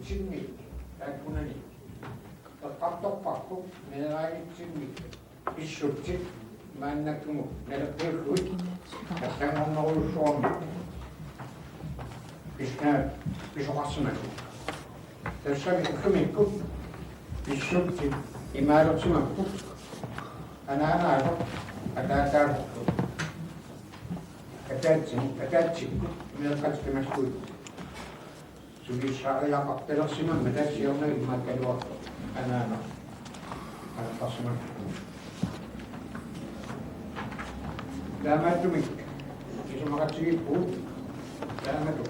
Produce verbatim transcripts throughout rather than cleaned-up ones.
Sinni taakkunani eqqartorparput meeraanitsinni pissutsit maannakkut naleqqiullutik allanngornerujussuarmik pis-, pisoqarsimapput. Tassami ullumikkut pissutsit imaalersimapput: anaanaasoq ataataasorlu ataatsin-, ataatsikkut meeqqat qimallugit. Sulisariaqartalersimammata siorna immaakkaluartoq anaana alertarsimapput. Taamaattumik isumaqatigiippugut taamatut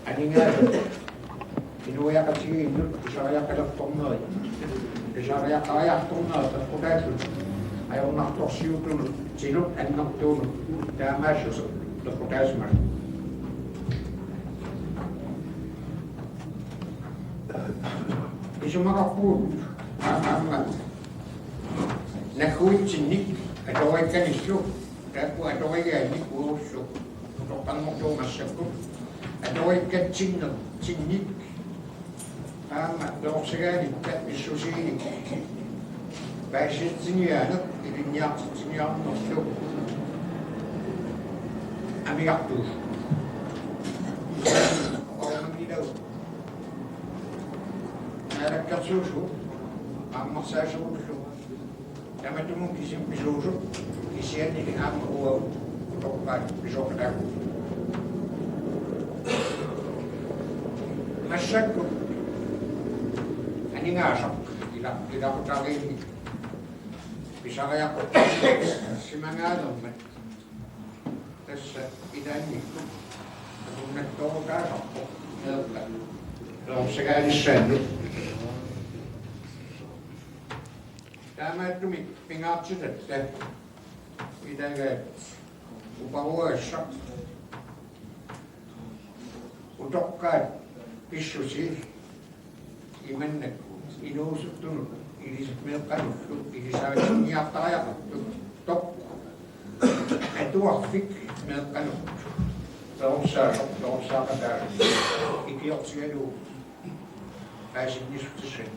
aningaasat inuiaqatigiinnut pisariaqalertorneri, pisariaqariartorneri peqqutaallutik ajornartorsiutunut, tinut annertuunut taamaassuseq peqqutaasimasut. Isumaqarpugut aamma nagguitsinnik atoriikkanillu, taakku atoriigaannik uagussat utoqqanngortut massakkut atoriikkatsinnik, tsinnik aamma perorsagaanikka pissusiinik paasitsiniaaneq ilinniartitsiniarnerlu amigartugut. Oqarunnaarnilagut naalakkersuisut aammarsaasugullu tamatumunnga kisimi pisuusut, kisiannili aamma uagut utoqqaat pisoqataagut. Massakkut aningaasaq ila-, ilaqutariinnik pisariaqarsimagaalermat tassa ilaannikkut atornertoorutaasarpoq meeqqat perorsagaanissaannut. Taamaattumik pingaartitatta ilagaat uparuassaq utoqqaat pissusii imannak inuusuttunut ilis-, meeqqanullu ilisaariniartariaqartut toq atuarfik meeqqanut perorsaasoq, perorsaasoq ikiortigalugu paasinnissutissat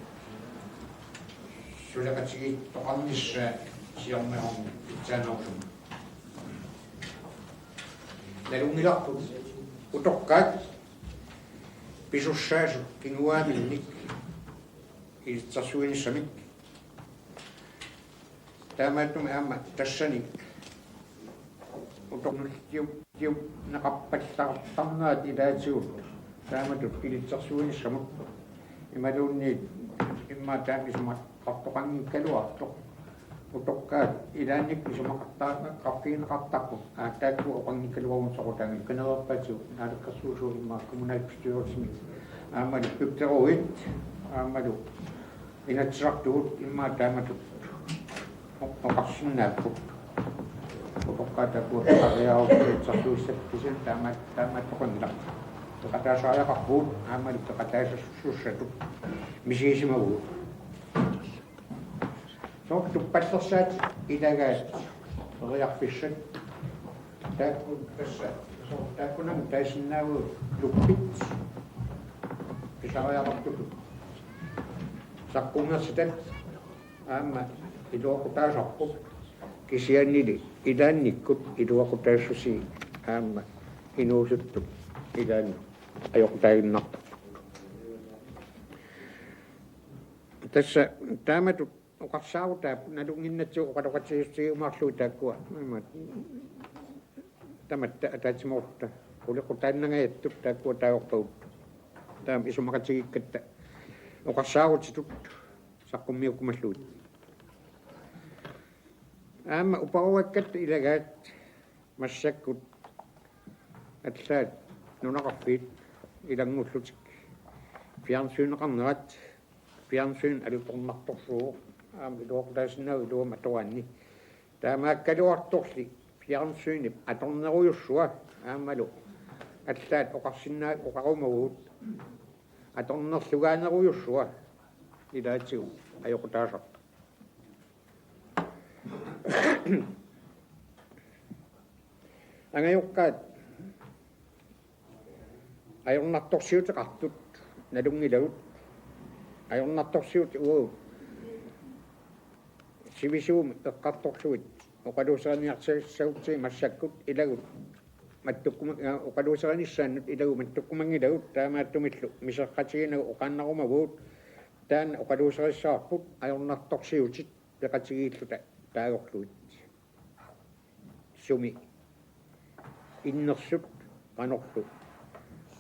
suleqatigiittoqarnissaa siornagorni pitsaanerusumik. Nalunngilarput utoqqaat pisussaasut kinguaaminnik ilitsersuinissamik. Taamaattumik aamma tassani utoqqaat tiup-, tiupneqarpallaartarnerat ilaatigut taamatut ilitsersuinissamut imaluunniit immaqa taama isumaqartoqanngikkaluartoq. Utoqqaat ilaannikkut isumaqartariaqarfigineqartarput, aa, taakku oqanngikkaluaruni soqutaanngilaq, kaneererpaatigut naalakkersuisut immaqa kommunalbestyrelsimi aammalu bygderådit aammalu Inatsisartut immaqa taamatut oqarsinnaapput. Utoqqaat taakku peqariaarukkit ilitsersuissapput, kisianni taama-, taamaattoqanngilaq. Peqataasariaqarpugut aammalu peqataassussatut misigisimavugut. Soorlu tuppallersaatit ilagaat periarfissat. Taakku tassa, soorlu taakkunannga taasinnaavugut lukkit pisariaqartutut. Saqqummersitat aamma iluaqutaasarput, kisiannili ilaannikkut iluaqutaassusii aamma inuusuttut ilaannut ajoqutaaginnartarput. Tassa taamatut oqarsaarutaat nalunnginnatsigu oqaloqatigiissutigiumaarlugit taakkua. Aamma tamatta ataatsimoorluta qulequtaannangajattut taakkua taagorpagut. Taama isumaqatigiikkatta oqarsaarutitut saqqummiukkumallugit. Aamma uparuakkatta ilagaat massakkut allaat nunaqarfiit ilanngullutik fjernsyneqarnerat, fjernsyn alutornartorsuuvoq, aamma iluaqutaasinnaavoq iluamik atoraanni. Taamaakkaluartorli fjernsynip atornerujussua aammalu allaat oqarsinnaa-, oqarumavugut atornerlugaanerujussua ilaatigut ajoqutaasartoq. Angajoqqaat ajornartorsiuteqartut nalunngilagut. Ajornartorsiutit uagut sivisuumik eqqartorlugit oqaluuseriniartissagutsigit massakkut ilagut mattukkuma-, aa, oqaluuserinissaannut ilagut mattukkumanngilagut, taamaattumillu miserratiginagu oqaannarumavagut. Taanna oqaluuserissavarput ajornartorsiutit peqatigiilluta taagorlugit. Sumi innersut qanorlu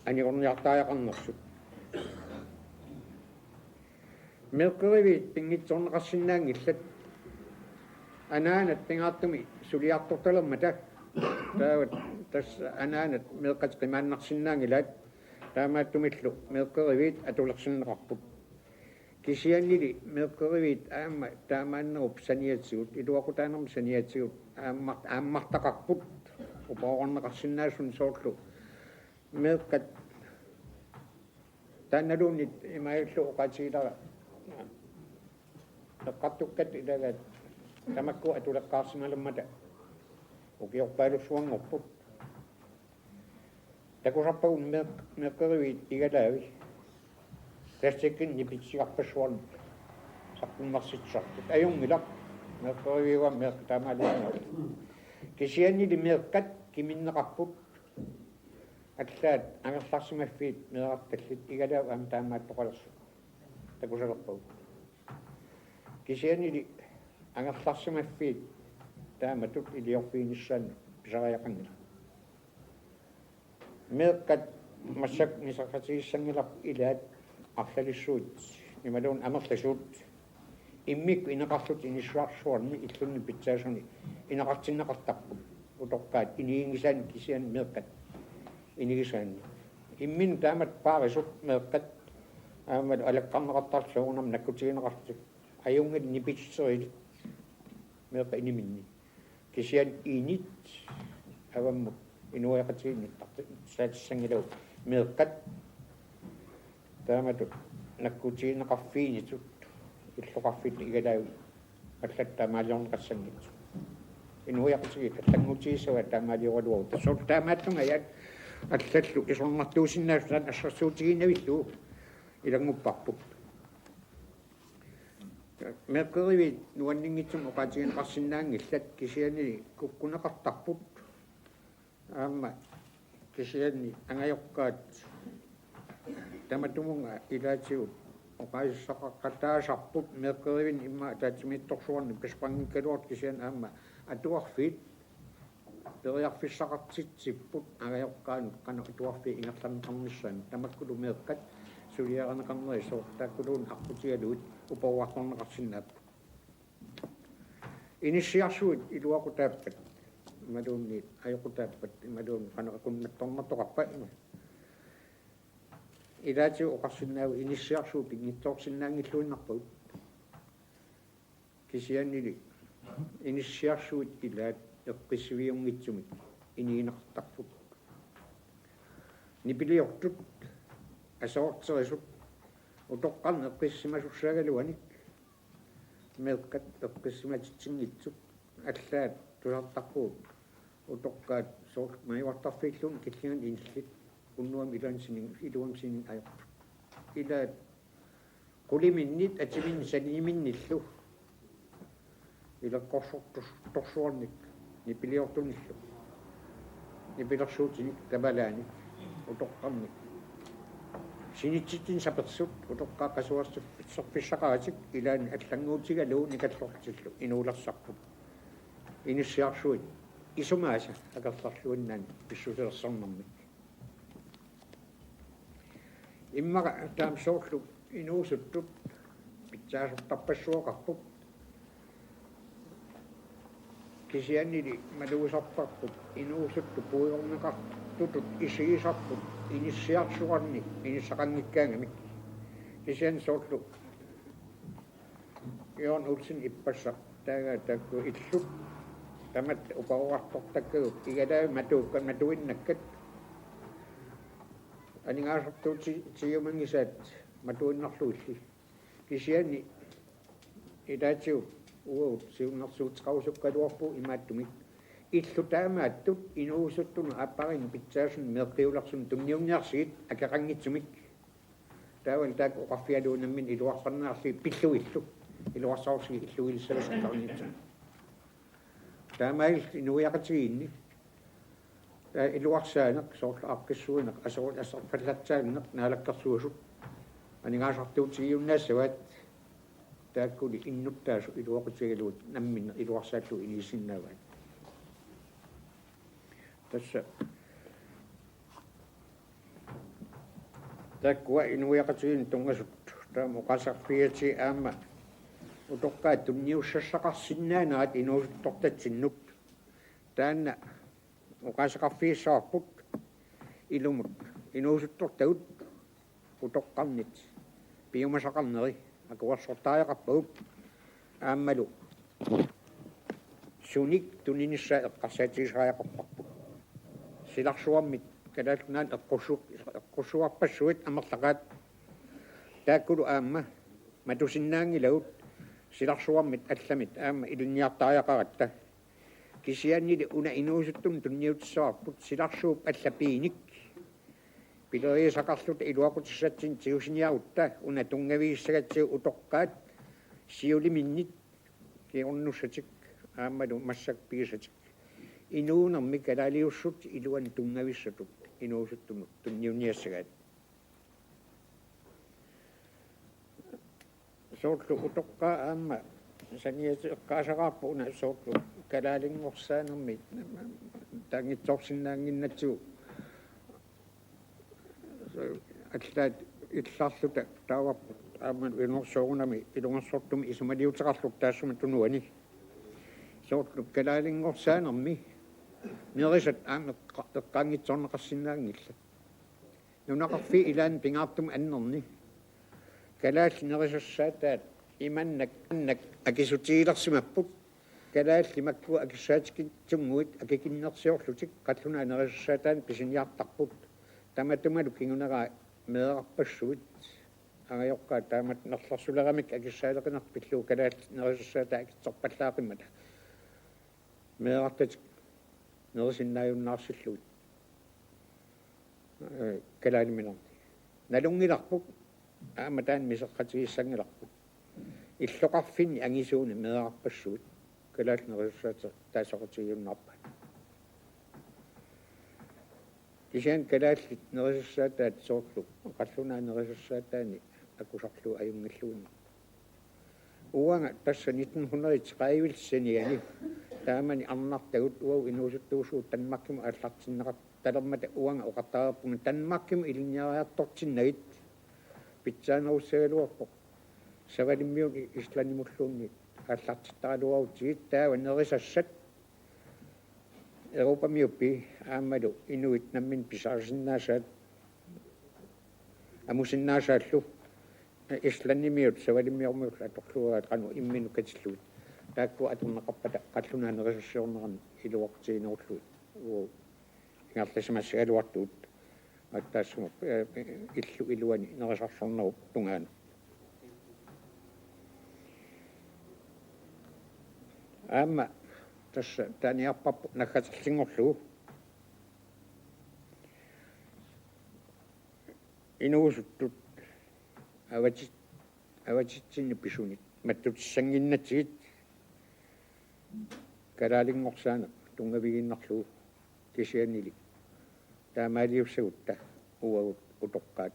anigorniartariaqarnersut. Meeqqeriviit pinngitsoorneqarsinnaanngillat. Anaanat pingaartumik suliartortalermata. Taava tassa anaanat meeqqat qimaannarsinnaanngilaat. Taamaattumillu meeqqeriviit atulersinneqarput. Kisiannili meeqqeriviit aamma taamaannerup saniatigut, iluaqutaanermut saniatigut, aammart-, aammartaqarput uparuarneqarsinnaasut soorlu meeqqat taannaluunniit imaluunniit oqaatigilara eqqartukkat ilagaat tamakku atuleqqaarsimalermata ukiorpaalussuanngorput. Takusarpagut meeq-, meeqqeriviit igalaavi plastikkinik nipitigarpassuarnik saqqummersitsisartut. Ajunngilaq, meeqqeriviit uanga meeqqat taamaaluunniit. Kisiannili meeqqat kiminneqarput, allaat angerlarsimaffiit meerartallit igalaavi aamma taamaattoqalersut takusalerpagut. Kisiannili angerlarsimaffiit taamatut iliorfiginissaannut pisariaqanngilaq. Meeqqat massakkut miserratigissanngilarput ilaat arlalissuit imaluunniit amerlasuut immikkut ineqarlutik inissiarsuarni illunni pitsaasuni ineqartinneqartarput utoqqaat iniginngisaannik kisianni meeqqat inigisaannik. Imminut taamatut paarisut meeqqat aammalu alakkarneqartartut soorunami nakkutigineqartut ajunngilaq nipititserilik meeqqat iniminni. Kisianni init avammut inuiaqatigiinni nittarti-, saatissanngilagut meeqqat taamatut nakkutigineqarfiinitut illoqarfiit igalaavi allat taamaaliorneqassanngitsut. Inuiaqatigiit allannguutigissavaat taamaalioraluagut. Soorlu taamaattungajaat allallu isornartuusinnaasut taanna assersuutigiinnavillugu ilanngupparput. Meeqqeriviit nuanninngitsumik oqaatigineqarsinnaanngillat kisianni kukkuneqartarput. Aamma kisianni angajoqqaat tamatumunnga ilaatigut oqaaseqaqataasarput meeqqerivinni immaqa ataatsimiittorsuarnik pisoqanngikkaluartoq kisianni aamma atuarfiit periarfissaqartitsipput angajoqqaanut qanoq atuarfiit ingerlanneqarnissaannut tamakkulu meeqqat suliarineqarnerisut taakkuluunniit aqqutigalugit uparuartorneqarsinnaapput. Inissiarsuit iluaqutaappat imaluunniit ajoqutaappat imaluunniit qanoq akunnattornartoqarpa ima. Ilaatigut oqarsinnaavugut inissiarsuit pinngitsoorsinnaanngilluinnarpagut. Kisiannili inissiarsuit ilaat eqqissiviunngitsumik inigineqartarput. Nipiliortut aserorterisut utoqqarnik eqqissisimasussaagaluanik meeqqat eqqissisimatitsinngilagut allaat tusartarpugut utoqqaat soorlu majuartarfiilluunniit killinganni inillit unnuami iluani sinin-, iluami siningajaat. Ilaat quliminnit atiminnit saniminnillu ileqqorsortus-, torsuarnik nipiliortunillu nipilersuutinik tamalaanik utoqqarnik sinitsitsinni sapersut utoqqaat qasuerserfissaqaratik ilaanni allannguutigalugu nikallortillu inuulersarput. Inissiarsuit isumaasa akerlerluinnaannik pissusilersornermik. Immaqa taama soorlu inuusuttut pitsaasortarpassuaqarput. Kisiannili malugisarparput inuusuttut puigorneqartutut isigisarput inissiarsuarnik inissaqanngikkaangamik. Kisianni soorlu Jørgen Olsen ippassaq taava taakku illut tamatta uparuartortakkagut igalaavit matuukkat matuinnakkat aningaasartuuti-, tiumanngisaat matuinnarlugilli. Kisianni ilaatigut uagut siunnersuuteqarusukkaluarpugut imaattumik. Illut taamaattut inuusuttunut aappariinnut pitsaasunik meeqqiulersunut tunniunniarsigit akeqanngitsumik. Taava taakku oqarfigalugu nammineq iluarpassuarnik pillugillu. Iluarsaarsi illugilissagassi qarniitsa. Taamaalillutik inuiaqatigiinni. Taava iluarsaaneq, soorlu aaqqissuineq, aserut aserfallatsaanneq, naalakkersuisut aningaasartuutigiunnaassavaat, taakkuli innuttaasut iluaqutigalugit namminneq iluarsaallugu iniissinnaavaat. Tassa taakkua inuiaqatigiinnut tunngasut. Taama oqaaseqarfigigatsigu aamma utoqqaat tunniussassaqarsinnaanerat inuusuttortatsinnut. Taanna oqaaseqarfigissavarput ilumut inuusuttortagut utoqqarnit piumasaqarneri akuersortariaqarpagut aammalu sunik tuninissaa eqqarsaatigisariaqarparput. Silarsuarmit Kalaallit Nunaanni eqqussu-, eqqussuarpassuit amerlaqaat. Taakkulu aamma matusinnaanngilagut silarsuarmit allamit aamma ilinniartariaqaratta. Kisiannili una inuusuttunut tunniutissavarput silarsuup alla piinik pilerigisaqarluta iluaqutissatsinnut tigusiniarutta una tunngavigissagatsigu utoqqaat siuliminnit kingornussatik aammalu massakkut pigisatik inuunermi kalaaliussutip iluani tunngavissatut inuusuttunut tunniunniassagaat. Soorlu utoqqaat aamma saniatigut eqqaasaqaarput una soorlu kalaalinngorsaannermi taanngitsoorsinnaannginnatsigu allaat illarluta taavarput aamma ilungersuugunami ilungersortumi isumaliuteqarluta taassuma tunuani. Soorlu kalaalinngorsaannermi nerisat aamma eqqa-, eqqaanngitsoorneqarsinnaanngillat. Nunaqarfiit ilaanni pingaartumik annerni kalaallit nerisassaataat imannak, imannak akisutigilersimapput. Kalaallit makkua akissaatikitsunnguit akikinnersiorlutik qallunaat nerisassaataannik pisiniartarput. Tamatumalu kinguneraa meerarpassuit angajoqqaat taamatut nerlersuleramik akissaaleqinertik pillugu kalaallit nerisassaataat akitsorpallaaqimmata meerartatik nerisinnaajunnaarsillutik. Ee, kalaaliminerni. Nalunngilarput, aamma taanna miserratigiissanngilarput. Illoqarfinni angisuuni meerarpassuit, kalaallit nerisassaataat taasoqatigiunnaarpaat. Kisianni kalaallit nerisassaataat soorlu, qallunaat nerisassaataanni akusarlugu ajunngilluinnarput. Uanga tassa nitten hundrede tredive saniani taamani arnartagut uagut inuusuttuusugut Danmarkimut aallartinneqartalermata uanga oqartariaqarpunga Danmarkimut ilinniariartortinnagit pitsaanerussagaluarpoq Savalimmiunut Islandimulluunniit aallartittaraluarutsigit taava nerisassat Europamiuppi aammalu inuit namminneq pisaasinnaasaat amusinnaasaallu Islandimiut Savalimmiormiullu atorluaraat qanoq imminnut katillugit. Taakkua atorneqarpata qallunaat nerisassiornerannut iluaqutiginerullugit. Uu, ingerlasimassagaluartugut. Aatsaat taassuma, ee, illup iluani nerisarsornerup tungaanut. Aamma tassa taaniarparput naggaterlinngorlugu inuusuttut avatit-, avatitsinni pisunit mattutissannginnatsigit kalaalinngorsaanut tunngavigiinnarlugu kisiannili taamaaliussagutta uagut utoqqaat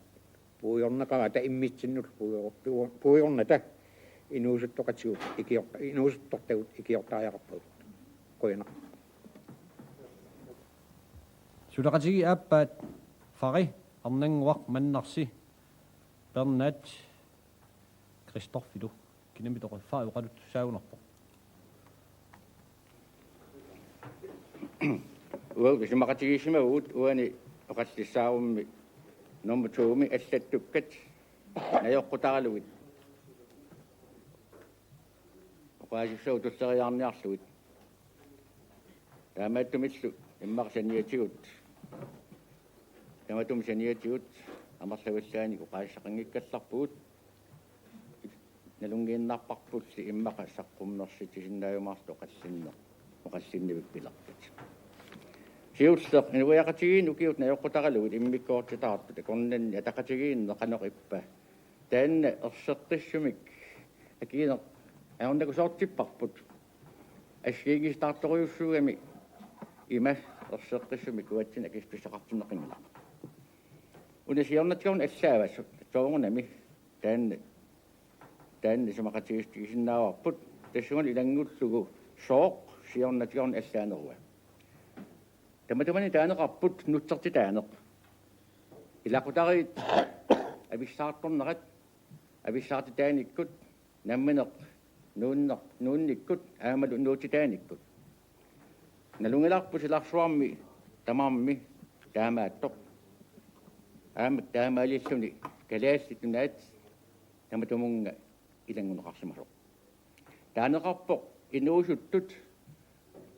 puigorneqarata immitsinnut puigor-, puigor-, puigornata inuusuttoqatigut ikiorta-, inuusuttortagut ikiortariaqarpagut. Qujanaq. Suleqatigiit aappaat Fari, Arnannguaq, Mannarsi, Bernhard, Christoffilu. Kinamitoqi Fari oqaluttussaagunarpoq. Uagut isumaqatigiissimavugut uani oqallissaarummi nummer to-mi allattukkat najoqqutaralugit oqaasussagut tulleriiaarniarlugit. Taamaattumillu immaqa saniatigut, tamatuma saniatigut amerlavallaanik oqaaseqanngikkallarpugut. Nalunngiinnarparpulli immaqa saqqummersitsisinnaajumaarluta oqallinneq, oqallinneq pilerpat. Siulleq inuiaqatigiinni ukiut najoqqutaralugit immikkoortitaartut akornanni ataqatigiinneq qanoq ippa? Taanna erseqqissumik akineq ajornakusoortipparput. Assigiinngisitaartorujussuugami ima erseqqissumik kuatsin akissutissaqartinneqanngilaq. Una siornatigut allaavasi soorunami taanna, taanna isumaqatigiissutigisinnaavarput, tassunga ilanngullugu sooq siornatigut allaanerua. Tamatumani taaneqarput nutsertitaaneq. Ilaqutariit avissaartornerat, avissaartitaanikkut, nammineq nuunneq, nuunnikkut aammalu nuutitaanikkut. Nalunngilarput silarsuarmi tamarmi taamaattoq. Aamma taamaalilluni Kalaallit Nunaat tamatumunnga ilanngunneqarsimasoq. Taaneqarpoq inuusuttut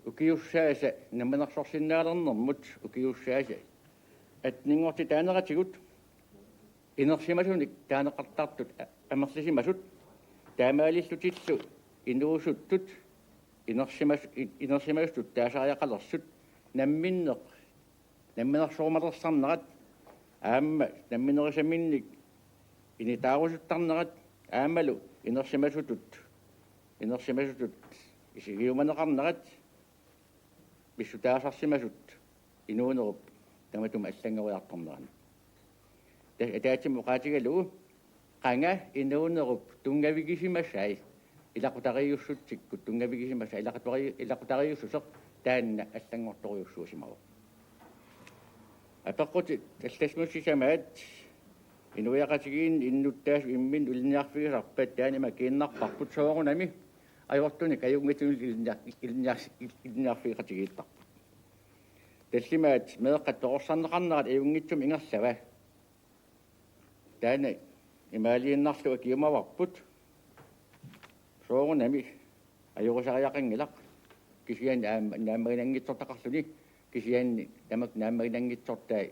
ukiussaasa namminersorsinnaalernermut ukiussaasa atninngortitaaneratigut inersimasunik taaneqartartut a-, amerlisimasut, taamaalillutillu inuusuttut inersimas-, i-, inersimasutut taasariaqalersut namminneq namminersorumalersaarnerat aamma namminerisaminnik initaarusuttarnerat aammalu inersimasutut, inersimasutut isigiumaneqarnerat pissutaasarsimasut inuunerup tamatuma allanngoriartornerani. Tassa ataatsimut oqaatigalugu qanga inuunerup tunngavigisimasai ilaqutariiussutsikkut tunngavigisimasai ilaqutari-, ilaqutariiussuseq taanna allanngortorujussuusimavoq. Apeqqutit allassimut sisamaat inuiaqatigiinni innuttaasut imminnut ilinniarfigisarpat taanna ima kiinnarparput soorunami ajortunik ajunngitsunik ilinniar-, ilinniar-, ilinniarfigeqatigiittarput. Tallimaat meeqqat perorsarneqarnerat ajunngitsumik ingerlava. Taanna imaaliinnarlugu akiumavarput soorunami ajorisariaqanngilaq kisianni aamma naammaginanngitsortaqarluni kisianni tamakku naammaginanngitsortai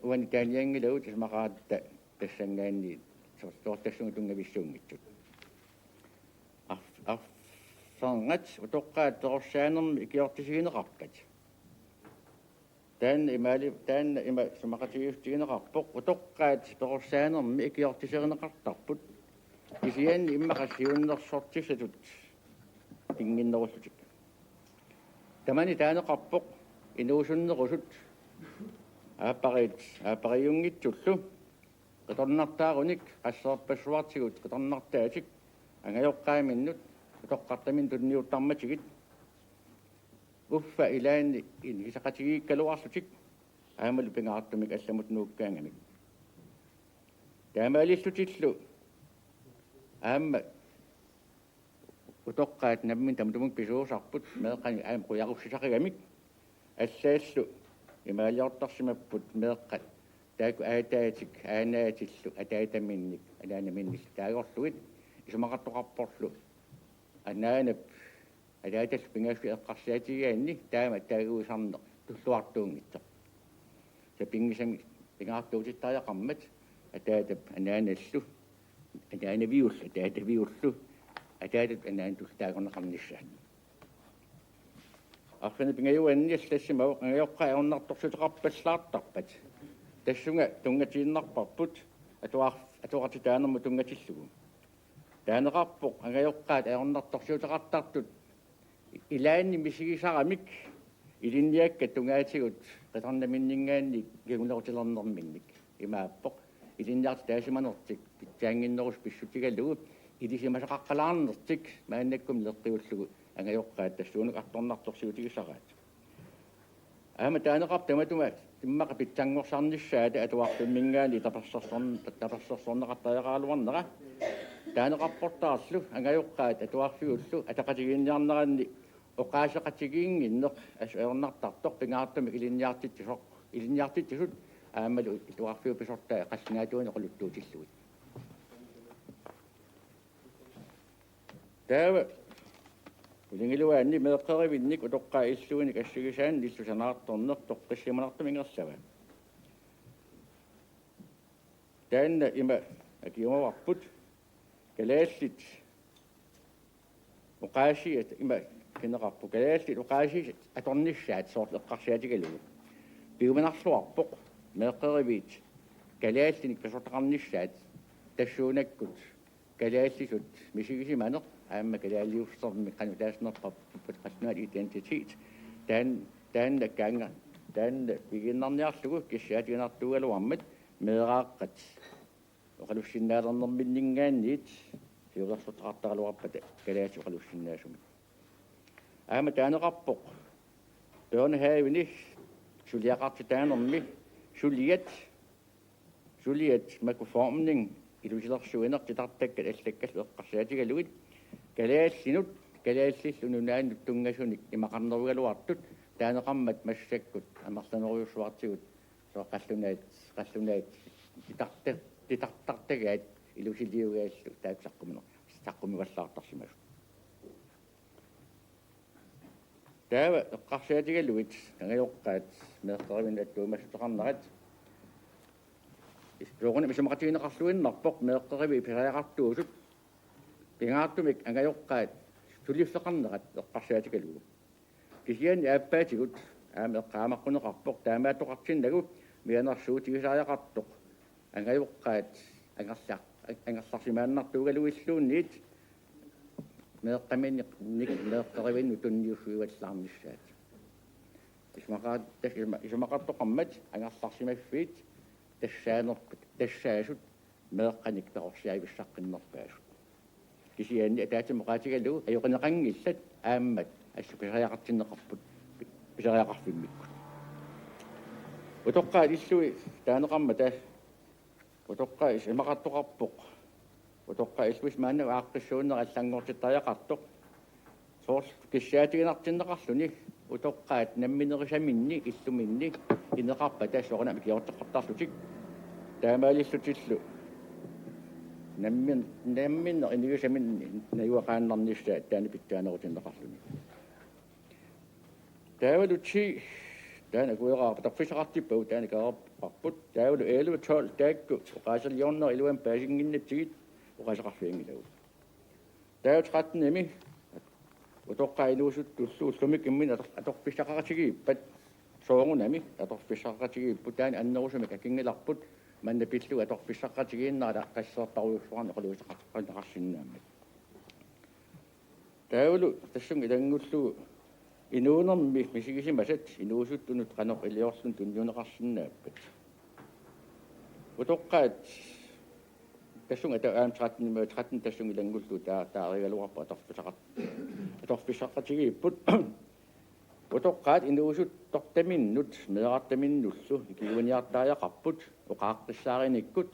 uani taanianngilagut isumaqaratta tassanngaanniit soor-, soorlu tassunga tunngavissuunngitsut. Arf-, arfernat utoqqaat perorsaanermi ikiortisigineqarpat. Taanna imaali-, taanna ima isumaqatigiissutigineqarpoq utoqqaat perorsaanermi ikiortiserineqartarput. Kisianni immaqa siunnersortissatut pinnginnerullutik. Tamani taaneqarpoq inuusunnerusut aappariit, aappariiunngitsullu qitornartaarunik qasseerpassuartigut qitornartaatik angajoqqaaminnut utoqqartaminnut tunniuttarmatigit uffa ilaanni inisaqatigiikkaluarlutik aammalu pingaartumik allamut nuukkaangamik. Taamaalillutillu aamma utoqqaat namminneq tamatumunnga pisuusarput meeqqanik aamma qujarussisaqagamik allaallu imaaliortarsimapput meeqqat taakku aataatik aanaatillu ataataminnik anaanaminnik taagorlugit isumaqartoqarporlu anaanap ataatallu pingasullu eqqarsaatigigaanni taama taaguisarneq tulluartuunngitsoq. Sapinngisamik pingaartuutittariaqarmat ataatap anaanallu, anaanaviullu, ataataviullu, ataatat anaanatullu taagorneqarnissaat. Arfineq-pingajuanni allassimavoq angajoqqaat ajornartorsiuteqarpallaartarpat. Tassunga tunngatiinnarparput atuar-, atuartitaanermut tunngatillugu. Taaneqarpoq angajoqqaat ajornartorsiuteqartartut ilaanni misigisaramik ilinniakkat tungaatigut qitornaminninngaanniit kingunerutilernerminnik. Imaappoq ilinniartitaasimanertik pitsaannginnerusut pissutigalugu ilisimasaqaqqalaarnertik maannakkut naleqqiullugu angajoqqaat tassuunakkut artornartorsiutigisaraat. Aamma taaneqarpoq tamatuma immaqa pitsanngorsarnissaata atuarfimminngaanniit tapersersorn-, tapersersorneqartariaqaraluarnera. Taaneqarportaarlu angajoqqaat atuarfiullu ataqatigiinniarneranni oqaaseqatigiinnginneq assut ajornartartoq pingaartumik ilinniartitsisoq, ilinniartitsisut aammalu atuarfiup pisortai qallunaatuineq oqaluttuutillugit. Taava qulingiluaanni meeqqerivinnik utoqqaat illuinik assigisaannik illu sanaartorneq toqqissimanartumik ingerlava. Taanna ima akiumavarput: Kalaallit oqaasii at-, ima Pineqarpoq kalaallit oqaasii atornissaat soorlu eqqarsaatigalugu. Piuminarluarpoq meeqqeriviit kalaallinik pisortaqarnissaat tassuunakkut kalaallisut misigisimaneq aamma kalaaliussermik qanoq taasnerpap qallunaat identitet taan taanna kaanga taanna pigiinnarniarlugu kissaatiginartuugaluarmat meeraaqqat oqalussinnaalernerminninngaanniit siulersortaqartaraluarpata kalaallit oqalussinnaasumik. Aamma taaneqarpoq børnehaveni suliaqartitaanermi suliat suliat makku formning ilusilersuineq titartakkat allakkallu eqqarsaatigalugit kalaallinut kalaallillu nunaannut tunngasunik imaqarnerugaluartut taaneqarmat massakkut amerlanerujussuartigut soorlu qallunaat qallunaat titarta- titartartagaat ilusiliugaallu taakku saqquminer- saqqumivallaartarsimasut. Taava eqqarsaatigalugit angajoqqaat meeqqerivinnut attuumassuteqarnerat soorunami isumaqatigineqarluinnarpoq meeqqeriviit pisariaqartuusut pingaartumik angajoqqaat suliffeqarnerat eqqarsaatigalugu. Kisianni aappaatigut aamma eqqaamaqquneqarpoq taamaattoqartinnagu mianersuutigisariaqartoq angajoqqaat angerla- angerlarsimaannartuugaluilluunniit meeqqaminnik meeqqerivinnut tunniussuivallaarnissaat. Isumaqaat- tas- isuma- isumaqartoqarmat angerlarsimaffiit tassaanerput tassaasut meeqqanik perorsiavissaqqinnerpaasut. Kisianni ataatsimut oqaatigalugu ajoqineqanngillat aammat assut pisariaqartinneqarput pi- pisariaqarfimmikkut. Utoqqaat illui taaneqarmata utoqqaat isumaqartoqarpoq. Utoqqaat illuisa maanna aaqqissuunneq allanngortittariaqartoq. Soorlu kissaatiginartinneqarluni utoqqaat namminerisaminni illuminni ineqarpata soorunami ikiorteqartarlutik. Taamaalillutillu nammin- namminneq inigisaminni najugaqaannarnissaat taanna pitsaanerutinneqarluni. Taavalu ti taanna akueraarput atorfissaqartippagu taanna kaarparput. Taavalu elleve tolv taakku oqaasiliornerat iluamik paasinnginnatsigit oqaaseqarfianngilagut. Taava tretten-imi utoqqaat inuusuttullu ullumikkut imminnut ator- atorfissaqaqatigiippat soorunami atorfissaqaqatigiipput taanna annerusumik akinngilarput manna pillugu atorfissaqaqatigiinnerat aaqqissuusarujussuarnik oqaluuseqarneqarsinnaammat. Taavalu tassunga ilanngullugu inuunermi misigisimasat inuusuttunut qanoq iliorluni tunniunneqarsinnaappat. Utoqqaat tassunga ata- aamma tretten-imi tretten tassunga ilanngullugu taa- taarigaluarpoq atorfissaqat- atorfissaqaqatigiipput. Utoqqaat inuusuttortaminnut meerartaminnullu ikiuiniartariaqarput oqaaqqissaarinikkut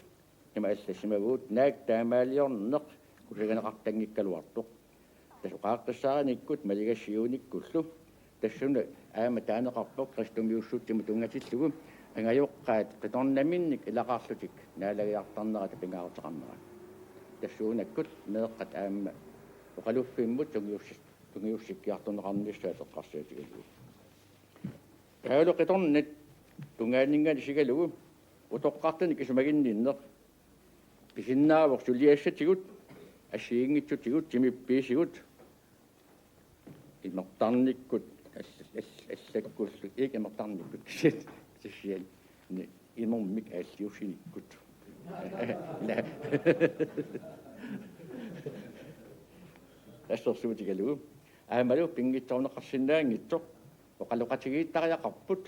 ima allassimavugut naak taamaaliorneq kusagineqartanngikkaluartoq. Tassa oqaaqqissaarinikkut maligassiuunikkullu tassunga aamma taaneqarpoq kristumiussutsimut tunngatillugu angajoqqaat qitornaminnik ilaqarlutik naalagiartarnerata pingaaruteqarnera. Tassuunakkut meeqqat aamma oqaluffimmut tungiussi- tungiussikkiartorneqarnissaat eqqarsaatigalugu. Taavalu qitornat tungaanninngaanniit isigalugu utoqqartanik isumaginninneq pisinnaavoq suliassatigut assigiinngitsutigut timippiisigut imertarnikkut all- all- allakkullu ik imertarnikkut kisianni kisianni imermik aalliussinikkut. Assersuutigalugu aammalu pinngitsoorneqarsinnaanngitsoq oqaloqatigiittariaqarput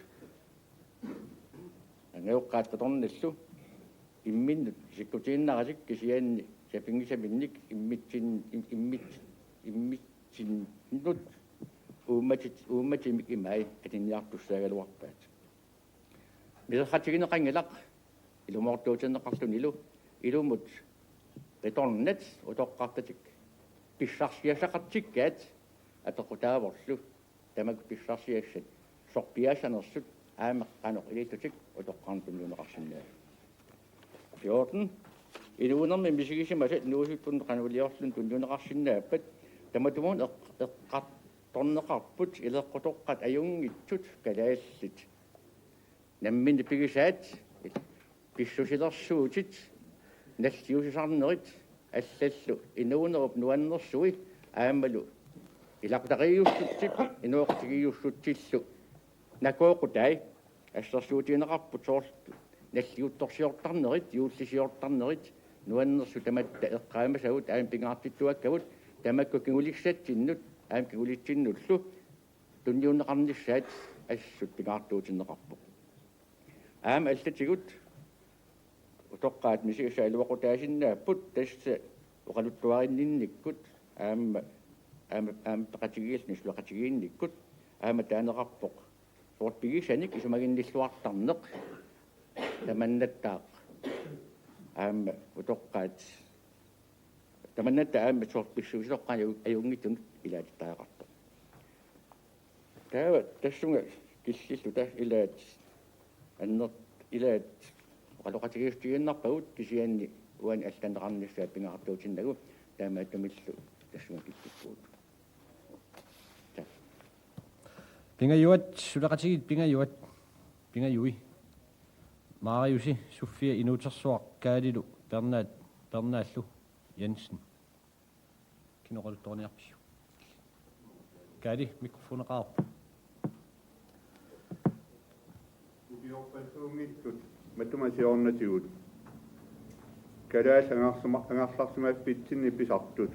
angajoqqaat qitornallu imminnut sikkutiinnaratik kisianni sapinngisaminnik immitsin- im- immitsin- immitsinnut uummatit uummatimik imai atinniartussaagaluarpaat. Miserratigineqanngilaq ilumoortuutinneqarlunilu ilumut qitornat utoqqartatik pissarsiassaqartikkaat apeqqutaavorlu tamakku pissarsiassat sorpiaassanersut aamma qanoq ilillutik utoqqarnut tunniunneqarsinnaavigit. fjorten. Inuunermi misigisimasat inuusuttunut qanoq iliorluni tunniunneqarsinnaappat tamatumunnga eq- eqqartorneqarput ileqqutoqqat ajunngitsut kalaallit namminneq pigisaat pissusilersuutit nalliussisarnerit allallu inuunerup nuannersui aammalu Ilaqutariiussutsip inooqatigiiussutsillu nakooqutai assersuutigineqarput soorlu nalliuttorsiortarnerit, juullisiortarnerit, nuannersut tamatta eqqaamasagut aamma pingaartittuakkagut, tamakku kingulissatsinnut aamma kingulitsinnullu tunniunneqarnissaat assut pingaartuutinneqarpoq. Aamma allatigut utoqqaat misigissalluaqutaasinnaapput, tassa oqaluttuarinninnikkut aamma, aamma, aamma peqatigiilluni suleqatigiinnikkut aamma taaneqarpoq soorlu pigisanik isumaginnilluartarneq tamannattaaq aamma utoqqaat tamannattaaq aamma soorlu pissusitoqqaani aju-, ajunngitsunut ilaatittariaqartoq. Taava tassunga killilluta ilaat anner-, ilaat oqaloqatigiissutigiinnarpagut kisianni uani allanneqarnissaa pingaartuutinnagu taamaattumillu tassunga killippugut. Taak. Pingajuat, suleqatigiit pingajuat, pingajui. Mariusi, Sofia Inuutersuaq, Kaalilu Bernard, Bernaallu Jensen. Kina oqaluttuarniarpiuk? Kaali, mikrofoni qaaq. Ukiorpassuunngitsut matuma siornatigut kalaallit angarsima-, angerlarsimaffitsinni pisartut,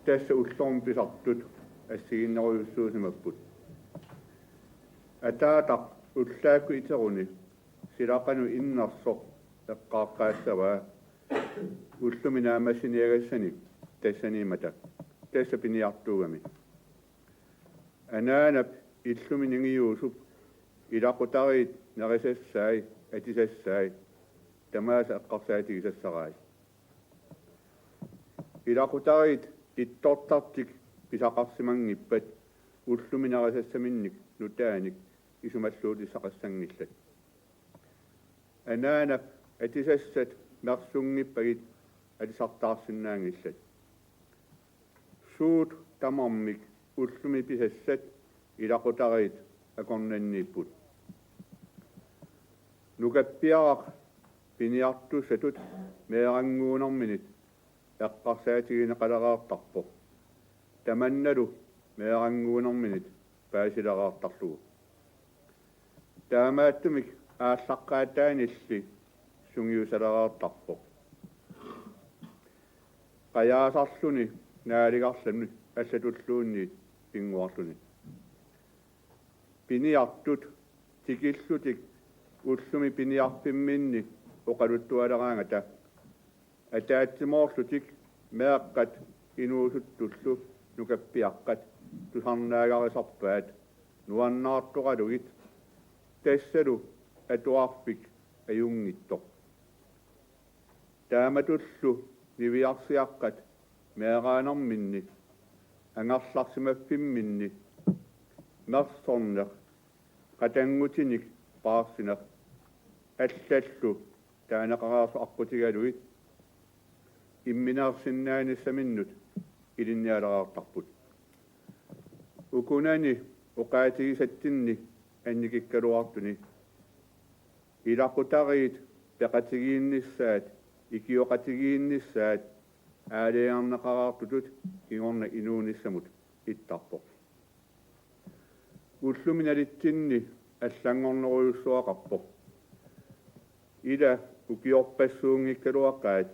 tassa ullormut pisartut assigiinnerujussuusimapput. Ataataq ullaakkut iteruni sila qanoq innersoq eqqaaqqaassavaa ullumi naammassiniagassanik tassaniimmata, tassa piniartuugami. Anaanap illumi ningiuusup ilaqutariit nerisassai, atisassai, tamaasa eqqarsaatigisassaraat. Ilaqutariit ittortartik pisaqarsimanngippat ullumi nerisassaminnik nutaanik isumalluutissaqassanngillat. Anaanap atisassat mersunngippagit alisartaarsinnaanngillat. Suut tamarmik ullumi pisassat ilaqutariit akornanniipput. Nukappiaraq piniartussatut meerannguunerminit eqqarsaatigineqalereertarpoq. Tamannalu meerannguunerminit paasilereertarlugu. Taamaattumik aallaqqaataanilli sungiusalereertarpoq. Qajaasarluni naaligarluni allatulluunniit pinnguarluni. Piniartut tikillutik ullumi piniarfimminni oqaluttualeraangata ataatsimoorlutik meeqqat inuusuttullu nukappiaqqat tusarnaagarisarpaat nuannaartoralugit, tassalu atuarfik ajunngitsoq. Taamatullu niviarsiaqqat meeraanerminni, angerlarsimaffimminni, mersorneq, qatanngutinik paarsineq, allallu taaneqareersut aqqutigalugit imminersinnaanissaminnut ilinnialereertarput. Ukunani oqaatigisatsinni annikikkaluartuni ilaqutariit peqatigiinnissaat, ikioqatigiinnissaat aalajangerneqareertutut kingorna inuunissamut ittarpoq. Ullumi nalitsinni allanngornerujussuaqarpoq. Ila ukiorpassuunngikkaluaqaat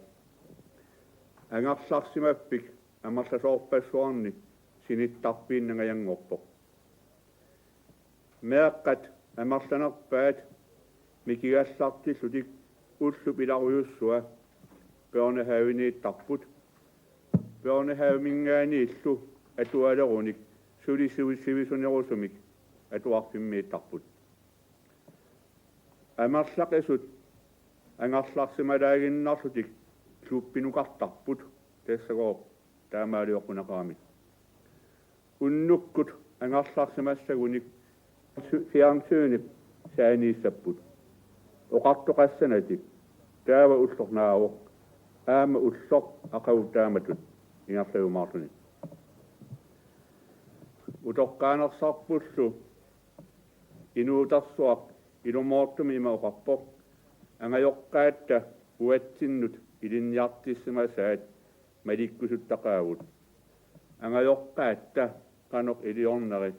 angerlarsimaffik amerlasoorpassuarni sinittarfiinnangajanngorpoq. Meeqqat amerlanerpaat mikigallartillutik ullup ilarujussua børnehaveniittarput. Børnehaveminngaanniillu atualerunik suli sivi-, sivisunerusumik atuarfimmiittarput. Amerlaqisut angerlarsimalaaginnarlutik klubbinukartarput, tassagooq taamaalioqquneqarami. Unnukkut angerlarsimassagunik fjernsynip saaniissapput. Oqartoqassanatik: Taava ulloq naavoq, aamma ulloq aqagu taamatut ingerlajumaarluni. Utoqqaanersarpullu Inuutersuaq ilumoortumik ima oqarpoq: Angajoqqaatta uatsinnut ilinniartissimasaat malikkusuttaqaagut. Angajoqqaatta qanoq iliorneri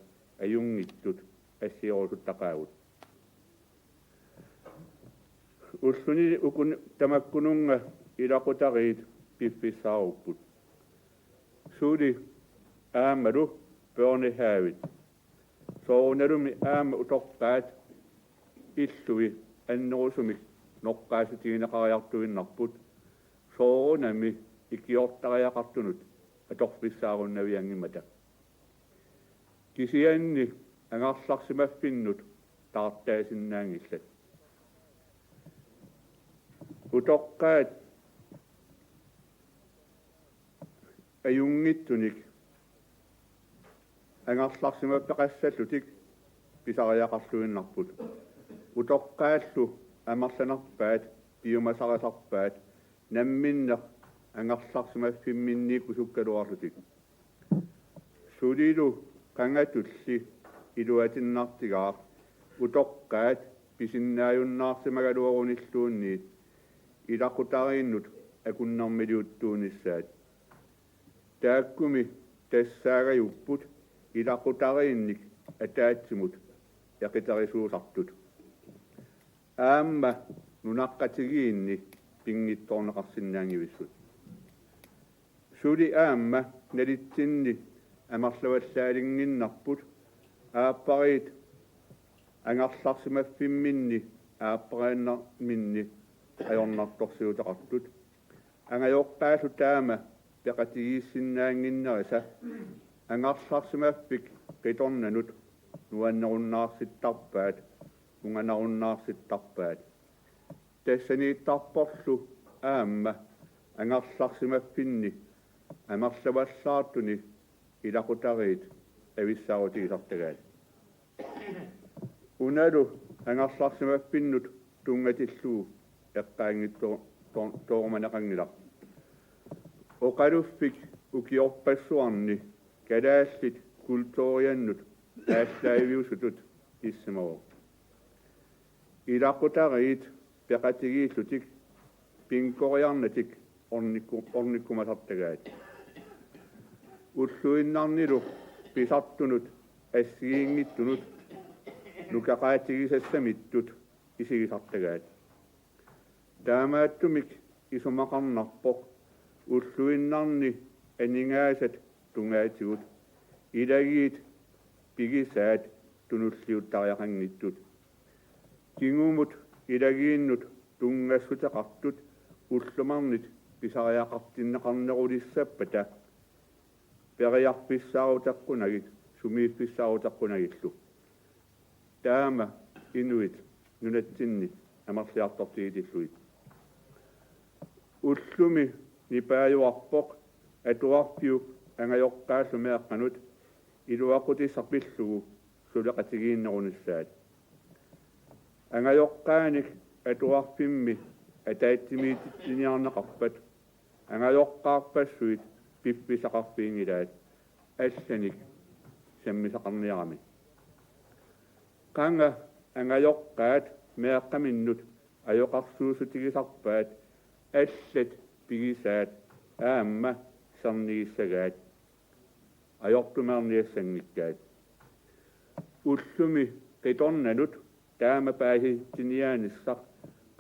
ajunngitsut assigerusuttaqaagut. Ulluni ukun tamakkununnga ilaqutariit piffissaarupput. Suli aammalu børnehavit. Soorunalumi aamma utoqqaat illui annerusumik noqqaassutigineqariartuinnarput, soorunami ikiortariaqartunut atorfissaarunnavianngimmata. Kisianni angerlarsimaffinnut taartaasinnaanngillat. Utoqqaat ajunngitsunik angerlarsimaffeqassallutik pisariaqarluinnarput. Utoqqaallu amerlanerpaat piumasarisarpaat namminneq angerlarsimaffimminniikkusukkaluarlutik. Sulilu qangatulli iluatinnartigaaq utoqqaat pisinnaajunnaarsimagaluarunilluunniit ilaqutariinnut akunnermiliuttuunissaat. Taakkumi tassaagajupput ilaqutariinnik ataatsimut eqiterisuusartut. Aamma nunaqqatigiinni pinngitsoorneqarsinnaanngivissut. Suli aamma nalitsinni amerlavallaalinnginnarput aappariit angerlarsimaffimminni aappariinnerminni ajornartorsiuteqartut. Angajoqqaallu taama peqatigiissinnaannginnerisa angerlarsimaffik qitornanut nuannerunnaarsittarpaat, unganarunnaartittarpaat. Tassaniittarporlu aamma angerlarsimaffinni amerlavallaartuni ilaqutariit avissaarutigisartagaat. Unalu angerlarsimaffinnut tunngatillugu eqqaanngitsoor-, toor-, toorumaneqanngilaq. Oqaluffik ukiorpassuarni kalaallit kulturiannut aallaaviusutut issimavoq. Ilaqutariit peqatigiillutik pingoriarnatik ornikku-, ornikkumasartagaat. Ulluinnarnilu pisartunut assigiinngitsunut nukaqaatigisassamittut isigisartagaat. Taamaattumik isumaqarnarpoq ulluinnarni aningaasat tungaatigut ilagiit pigisaat tunulliuttariaqanngitsut. Kingumut ilagiinnut tunngassuteqartut ullumarnit pisariaqartinneqarnerulissappata periarfissaaruteqqunagit sumiiffissaaruteqqunagillu. Taama inuit nunatsinni amerliartortigitillugit. Ullumi nipaajuarpoq atuarfiup angajoqqaallu meeqqanut iluaqutissaq pillugu suleqatigiinnerunissaat. Angajoqqaanik atuarfimmi ataatsimiititsiniarneqarpat angajoqqaarpassuit piffissaqarfiginngilaat, allanik sammisaqarniarami. Qanga angajoqqaat meeqqaminnut ajoqersuussutigisarpaat allat pigisaat aamma sernigissagaat ajortumeerniassanngikkaat. Ullumi qitornanut taama paasitsiniaanissaq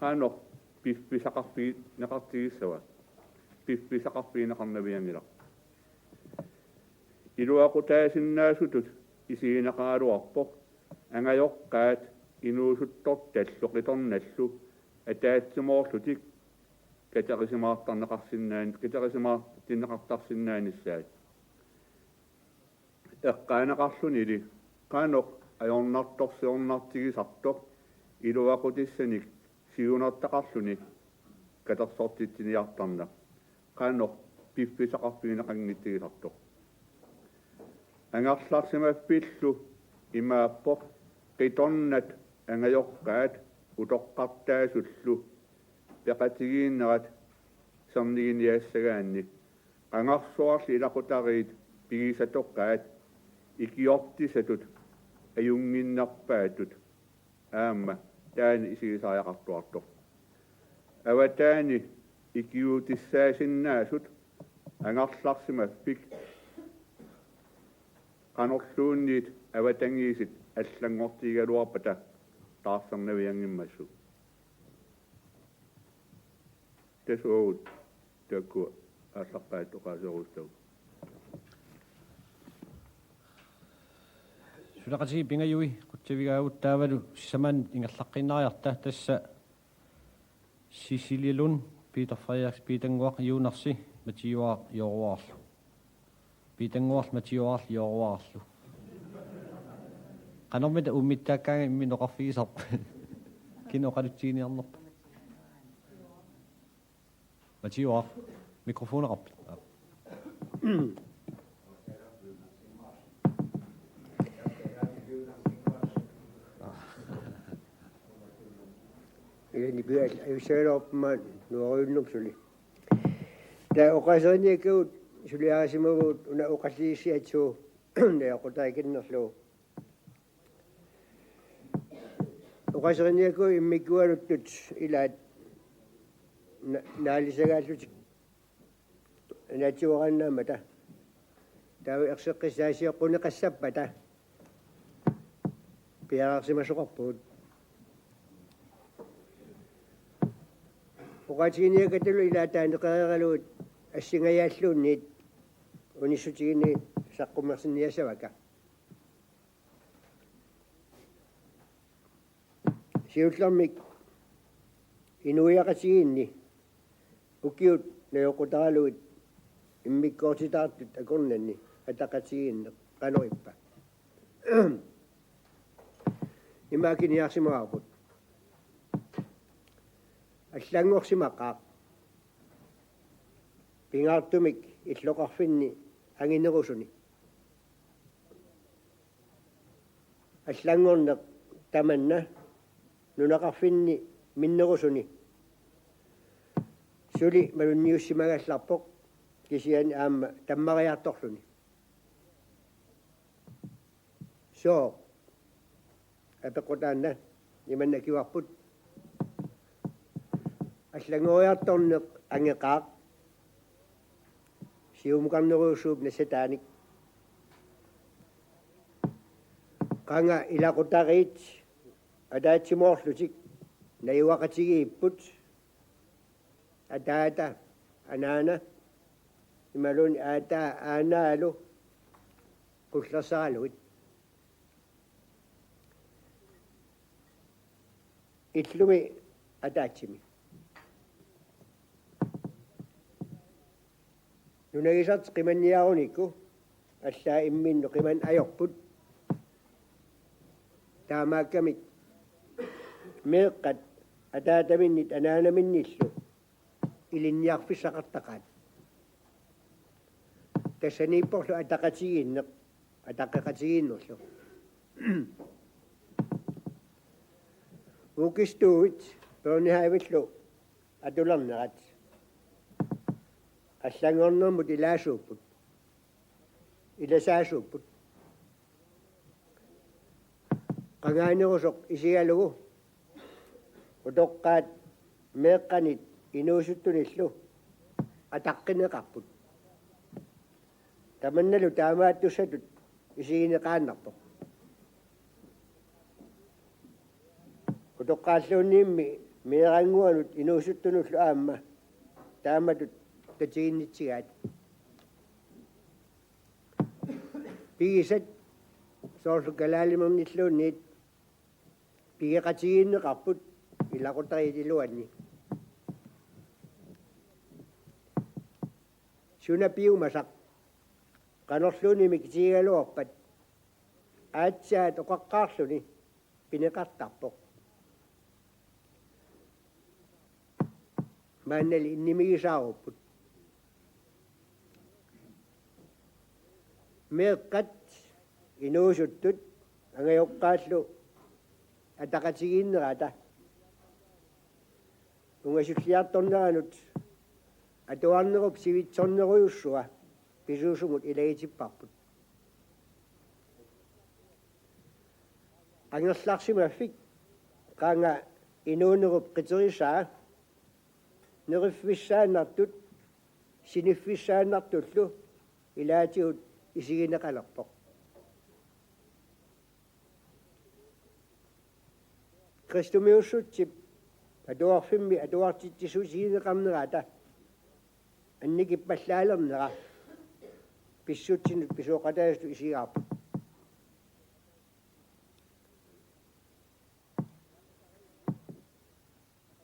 qanoq piffissaqarfigineqartigissava? Piffissaqarfigineqarnavianngilaq. Iluaqutaasinnaasutut isigineqaraluarpoq angajoqqaat inuusuttortallu qitornallu ataatsimoorlutik katerisimaartarneqarsinnaan-, katerisimaartinneqartarsinnaanissaat. Eqqaaneqarlunili qanoq ajornartorsiornartigisartoq iluaqutissanik siunertaqarluni katersortitsiniartarneq qanoq piffissaqarfigineqanngitsugisartoq. Angerlarsimaffillu imaappoq qitornat angajoqqaat utoqqartaasullu peqatigiinnerat serniginiassagaanni qangarsuarli ilaqutariit pigisatoqaat ikiortissatut ajunnginnerpaatut aamma taanna isigisariaqartuartoq. Avataani ikiuutissaasinnaasut angerlarsimaffik qanorluunniit avatangiisit allanngortigigaluarpata taarsernavianngimmassuk. Tassa uagut taakku aallarpaat oqaaserorusuttagut. Suleqatigiit pingajui qutsavigaagut taavalu sisamaannut ingerlaqqiinnariarta, tassa Cecilie Lund, Peter Frederik Piitannguaq Juunersi, Matiuaaq Jooruarlu. Piitannguarlu Matiuaarlu Jooruarlu. Qanormita uummittaakkaanga imminut oqarfigisarpa? Kina oqalutsiginiarnerpa? Matiuaaq, mikrofoneqarpit? Ilani pial ajussagaluarput maani nuurujunnarpoq suli. Taava oqaaseriniakkagut suliarisimavugut una oqallisiassaagut najoqqutariikinnerlugu. Oqaaseriniakkagut immikkuugaluttut ilaat na-, naalisagaallutik naatsumik oqaannaammata. Taava erseqqissaasioqquneqassappata piareersimasoqarpugut. Oqaatiginiakkatullu ilaat taaneqareeralugit assingajaalluunniit unissutiginni saqqummersinniassavakka. Siullermik inuiaqatigiinni ukiut najoqqutaralugit immikkoortitaartut akornanni ataqatigiinneq qanorippa? Ima akiniarsimavarput. Allanngorsimaqaaq pingaartumik illoqarfinni anginerusuni. Allanngorneq tamanna nunaqarfinni minnerusuni suli malunniussimagallarpoq, kisianni aamma tammariartorluni. Sooq? Apeqqut taanna imannak akivarput: Allanngoriartorneq angeqaaq siumukarnerujussuup nassataanik. Qanga ilaqutariit ataatsimoorlutik najugaqatigiipput, ataata anaana imaluunniit aataa aanaalu qullersaralugit. Illumi ataatsimi. Nunagisartik qimanniarunikku allaat imminnut qimanneq ajorput. Taamaakkamik meeqqat ataataminnit anaanaminnillu ilinniarfissaqartaqaat. Tassaniipporlu ataqatigiinneq, ataqqeqatigiinnerlu. Vuggestue-t børnehavellu atulernerat allanngornermut ilaasuupput, ilasaasuupput. Qangaanerusoq isigalugu utoqqaat meeqqanit inuusuttunillu ataqqineqarput. Tamannalu taamaattussatut isigineqaannarpoq. Utoqqaalluunniimmi meerannguanut inuusuttunullu aamma taamatut tatiginnitsigaat. Pigisat soorlu kalaalimernilluunniit pigeqatigiinneqarput ilaqutariit iluanni. Suna piumasaq qanorluunniit mikitigigaluarpat aatsaat oqaqqaarluni pineqartarpoq. Maannali innimigisaarupput. Meeqqat inuusuttut angajoqqaallu ataqatigiinnerata ungasulliartorneranut atuarnerup sivitsornerujussua pisuusumut ilagitipparput. Angerlarsimaffik qanga inuunerup qiterisaa neriffissaannartut siniffissaannartullu ilaatigut isigineqalerpoq. Kristumiussutsip atuarfimmi atuartitsisuutigineqarnerata annikippallaalernera pissutsinut pisooqataasutut isigaarput.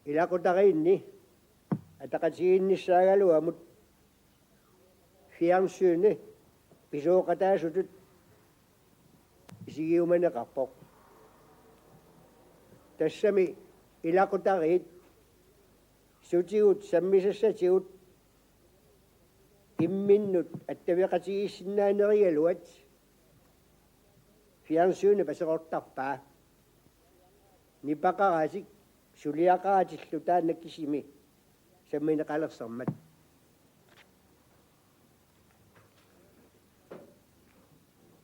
Ilaqutariinni ataqatigiinnissaagaluamut fjernsyni pisooqataasutut isigiumaneqarpoq. Tassami ilaqutariit sutigut sammisassatigut imminnut attaveqatigiissinnaanerugaluat fjernsyni paserortarpaa. Nipaqaratik suliaqaratillu taanna kisimi sammineqalersermat.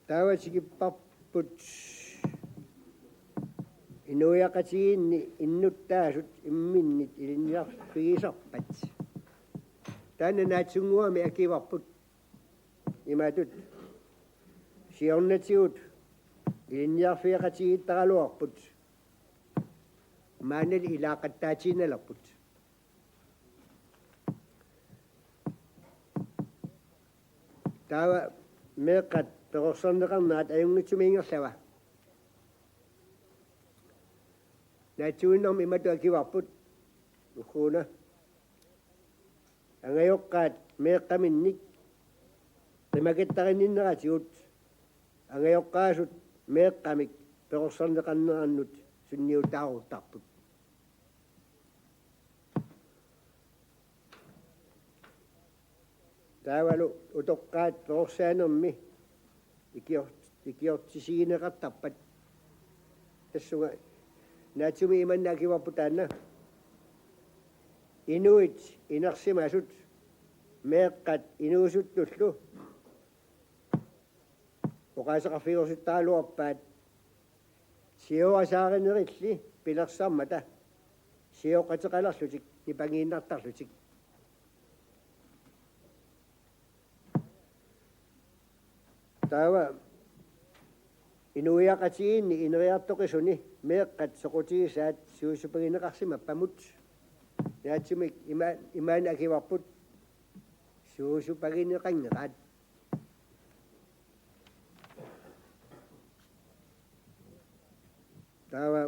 Taava tikipparput inuiaqatigiinni innuttaasut imminnit ilinniarfigisarpat. Taanna naatsunnguamik akivarput imatut: Siornatigut ilinniarfigeqatigiittaraluarput, maannali ilaaqattaatiinnalerput. Taava meeqqat perorsarneqarnerat ajunngitsumik ingerlava. Naatsuinnarmik imatut akivarput: Ugguuna. Angajoqqaat meeqqaminnik qimakittarinninneratigut angajoqqaasut meeqqamik perorsarneqarnerannut sunniutaaruttarput. Taavalu utoqqaat perorsaanermi ikior-, ikiortisigineqartarpat. Tassunga naatsumik imannak akivarput taanna: Inuit inersimasut meeqqat inuusuttullu oqaaseqarfigerusuttaraluarpaat siorasaarinerilli pilersarmata sioqqateqalerlutik nipangiinnartarlutik. Taava inuiaqatigiinni ineriartoqisuni meeqqat soqutigisaat suusupagineqarsimappamut. Naatsumik ima-, imaannak akivarput: Suusupagineqanngeraat. Taava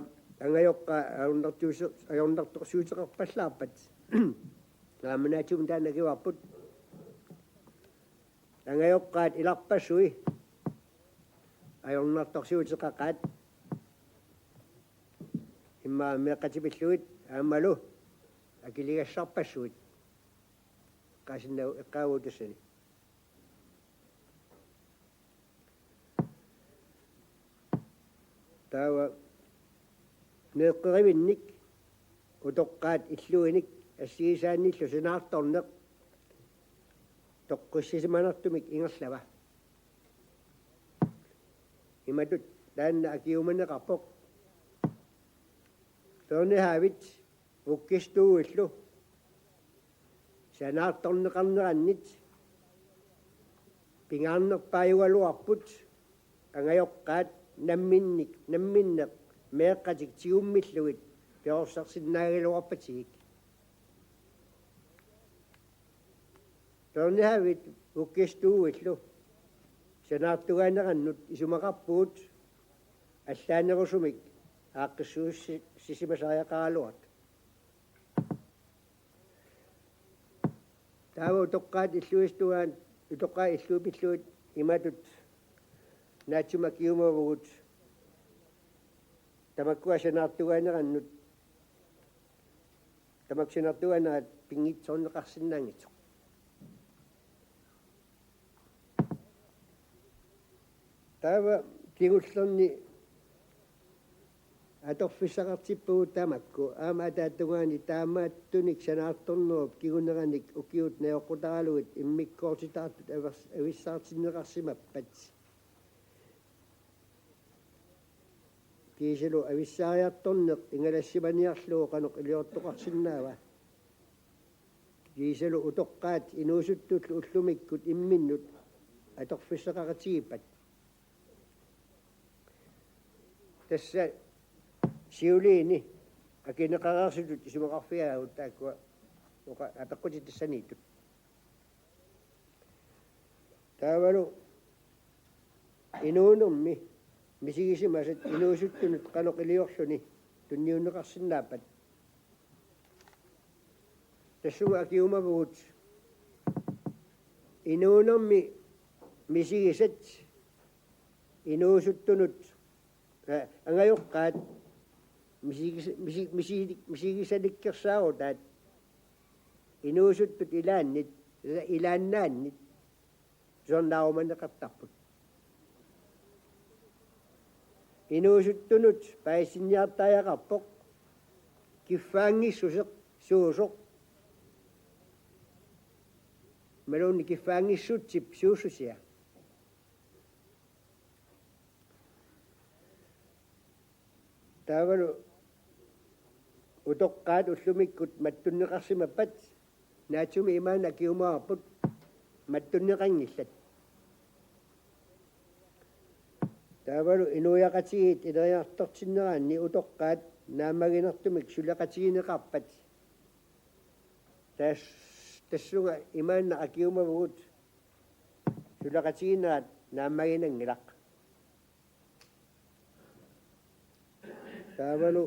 angajoqqaat ajornartuusi-, ajornartorsiuteqarpallaarpat. Aamma naatsumik taanna akivarput: Angajoqqaat ilarpassui ajornartorsiuteqaqaat. Immaqa meeqqat pillugit aammalu akiligassarpassuit. Eqqaasinnaavoq, eqqaavoq tassani. Taava meeqqerivinnik utoqqaat illuinik assigisaannillu sanaartorneq toqqissisimanartumik ingerlava. Imatut taanna akiumaneqarpoq: Børnehavit vuggestuillu sanaartorneqarnerannit pingaarnerpaajugaluarput angajoqqaat namminnik, namminneq meeqqatik tigummillugit perorsarsinnaagaluarpatigik. Børnehavit vuggestuillu sanaartugaanerannut isumaqarpugut allaanerusumik aaqqissuussisimasariaqaraluartut. Taava utoqqaat illuistuaat, utoqqaat illuit pillugit imatut naatsumik akiumavugut: Tamakkua sanaartugaanerannut, tamakku sanaartugaanerat pinngitsoorneqarsinnaanngitsoq. Taava kingullerni atorfissaqartippugut tamakku, aamma ataatungaani taamaattunik sanaartornerup kinguneranik ukiut najoqqutaralugit immikkoortitaartut avers-, avissaartinneqarsimappat. Kiisalu avissaariartorneq ingalassimaniarlugu qanoq iliortoqarsinnaava? Kiisalu utoqqaat inuusuttullu ullumikkut imminnut atorfissaqaqatigiippat? Tassa Siuliini akineqareersutut isumaqarfigaavut taakkua oqa-, apeqqutit tassaniittut. Taavalu inuunermi misigisimasat inuusuttunut qanoq iliorluni tunniunneqarsinnaappat. Tassunga akiumavugut inuunermi misigisat inuusuttunut, aa, angajoqqaat misigis-, misi-, misi-, misigisalikkersaarutaat inuusuttut ilaannit, ila-, ilaannaannit tusarnaarumaneqartarput. Inuusuttunut paasiniartariaqarpoq kiffaanngissuseq suusoq, imaluunniit kiffaanngissutsip suussusia. Taavalu utoqqaat ullumikkut mattunneqarsimappat, naatsumik imaannak akiumavarput mattunneqanngillat. Taavalu inuiaqatigiit ineriartortinneranni utoqqaat naammaginertumik suleqatigineqarpat. Tas-, tassunga imaannak akiumavugut suleqatiginerat naammaginanngilaq. Taavalu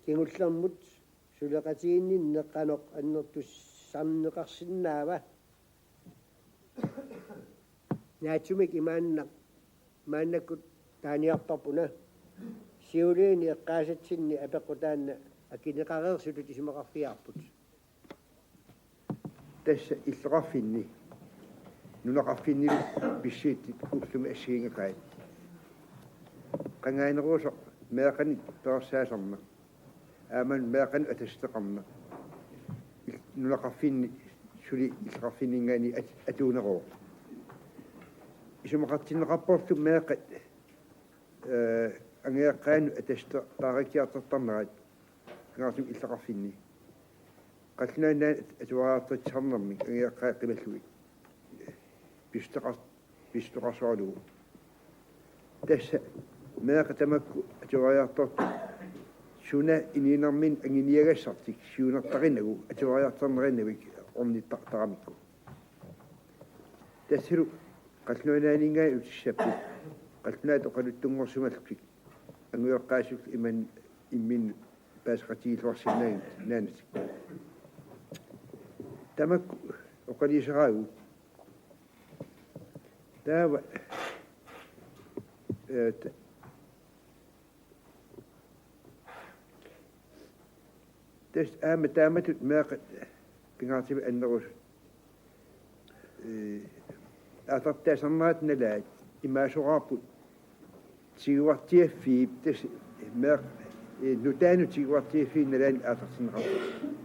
kingullermut suleqatiginninneq qanoq annertussarneqarsinnaava? Naatsumik imaanna-, maannakkut taaniarparput una. Siuliini eqqaasatsinni apeqqut taanna akineqareersutut isumaqarfigaarput. Tassa illoqarfinni, nunaqarfinnilu pissutsit ullumi assigiinngeqaat. Qangaanerusoq meeqqanik perorsaaserneq, aamma meeqqanut atassuteqarneq, il-, nunaqarfinni suli illoqarfinninngaanniit at-, atuuneruvoq. Isumaqartinneqarporlu meeqqat, ee, angajoqqaanut atassuteqarikkiartortarnerat, pingaartumik illoqarfinni. Qallunaat Nunaanni atuariartortitsisarnermik angajoqqaat qimallugit pissuteqar-, pissuteqarsoralugu. Tassa meeqqat tamakku atuariartortut suna inuunerminni anguniagassartik siunertarinagu atuariartornerinavik ornitta-, taramikku. Tassalu Qallunaat Nunaanninngaanniit utissapput, qallunaatut oqaluttunngorsimallutik angajoqqaasut imannak imminnut paaseqatigiilluarsinnaanatik. Tamakku oqaluuseraagut. Taava, ee, ta-, tassa aamma taamatut meeqqat pingaartumik annerusut, ee, aallartitaasernerat nalaat imaasoraarput tiguartiaffiup, tassa meeq-, ee, nutaanut tiguartiaffiup nalaani aallartinneqartoq.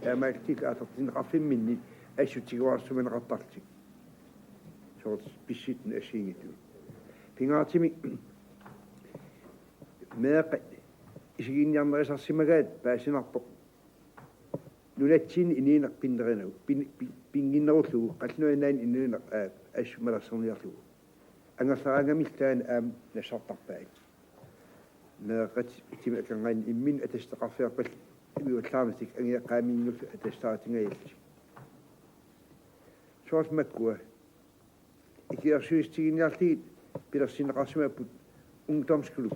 Taamaalillutillu aallartinneqarfimminni assut tiguarsimaneqartarlutik. Soorlu pissutsit assigiinngitsut. Pingaartumik meeqqat isiginniarnerisarsimagaat paasinarpoq nunatsinni inuuneq pinnerinagu, pin-, pin-, pinnginnerullugu, Qallunaat Nunaanni inuuneq, aa, assut malersorniarlugu. Angerlaraangamillu taanna aamma nassartarpaat. Meeqqat timip akornanni imminnut atassuteqarfigarpallu uallaarnatik angajoqqaaminnullu atassuteqartingajallutik. Soorlu makkua ikiorsuutiginniarlugit pilersinneqarsimapput ungdomsklub.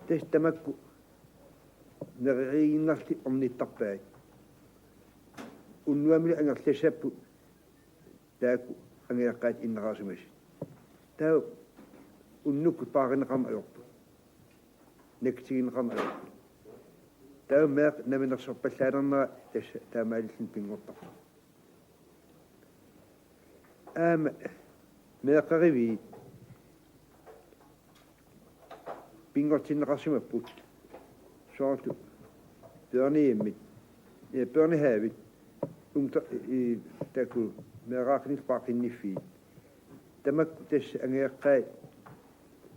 Tassa tamakku nereriinnarli ornittarpaat. Unnuamilu angerlassapput taakku angajoqqaat inneqarsimasut. Taava unnukkut paarineqarneq ajorput. Nakkutigineqarneq ajorput. Taava meeqqat namminersorpallaalernera tassa taamaalilluni pinngortarpoq. Aamma meeqqeriviit pinngortinneqarsimapput. Soorlu børnehjemmit, ee, børnehavit, ungdo-, ee, taakku meeraaqqinillu paaqqinniffiit. Tamakku tassa angajoqqaat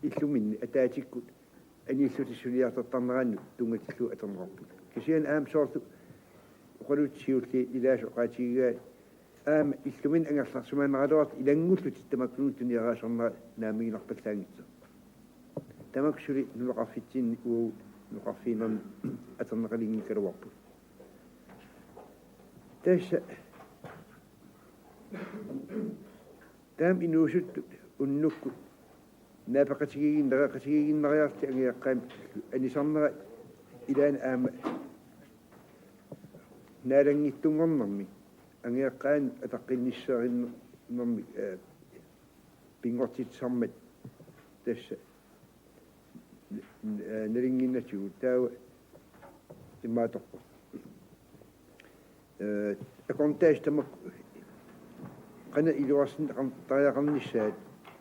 illuminni ataatsikkut aniallutik suliartortarnerannut tunngatillugu atorneqarput. Kisianni aamma soorlu oqaluttuut siulliit ilaasa oqaatigigaat aamma illuminni angerlarsimaneraraluartut ilanngullutik tamakkununnga tunioraasornerat naammaginarpallaanngitsoq. Tamakku suli nunaqarfitsinni uagut nunaqarfiinermi atorneqalinngikkaluarput. Tassa taama inuusuttut unnukkut naapeqatigiiginnari-, qatigiiginnariarlutik angajoqqaamik anisarnera ilaanni aamma naalanngitsunngornermi angajoqqaanut ataqqinnissaarinermi, eh, pinngortitsisarmat tassa n-, n-, eh, nalunnginnatigut taava imaattoq. Eh, akornutaasut tamakku qanoq iluarsineqar-, tariaqarnissaat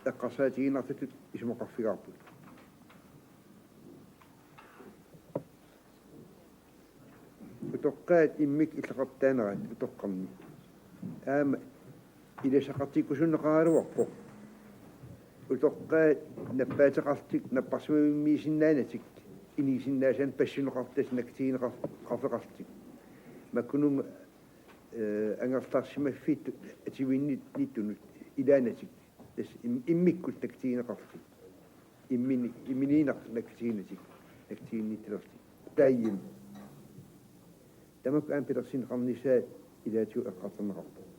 eqqarsaatigiinnartutut isumaqarfigaarput. Utoqqaat immikkut illoqartitaanerat utoqqarni aamma ilasaqartikkusunneqaraluarpoq. Utoqqaat nappaateqarlutik, napparsimavimmiisinnaanatik, inigisinnaasaannik passuneqartarlutik, nakkutigineqar-, -qarfeqarlutik. Makkununnga, eh, angerlarsimaffittut atuinnittunut ilaanatik. Tassa im-, immikkut nakkutigineqarlutik. Immini-, imminiinnaq nakkutiginatik, nakkutiginnittulerlutik. Taajim. Tamakku aamma pilersinneqarnissaat ilaatigut eqqartorneqarpoq.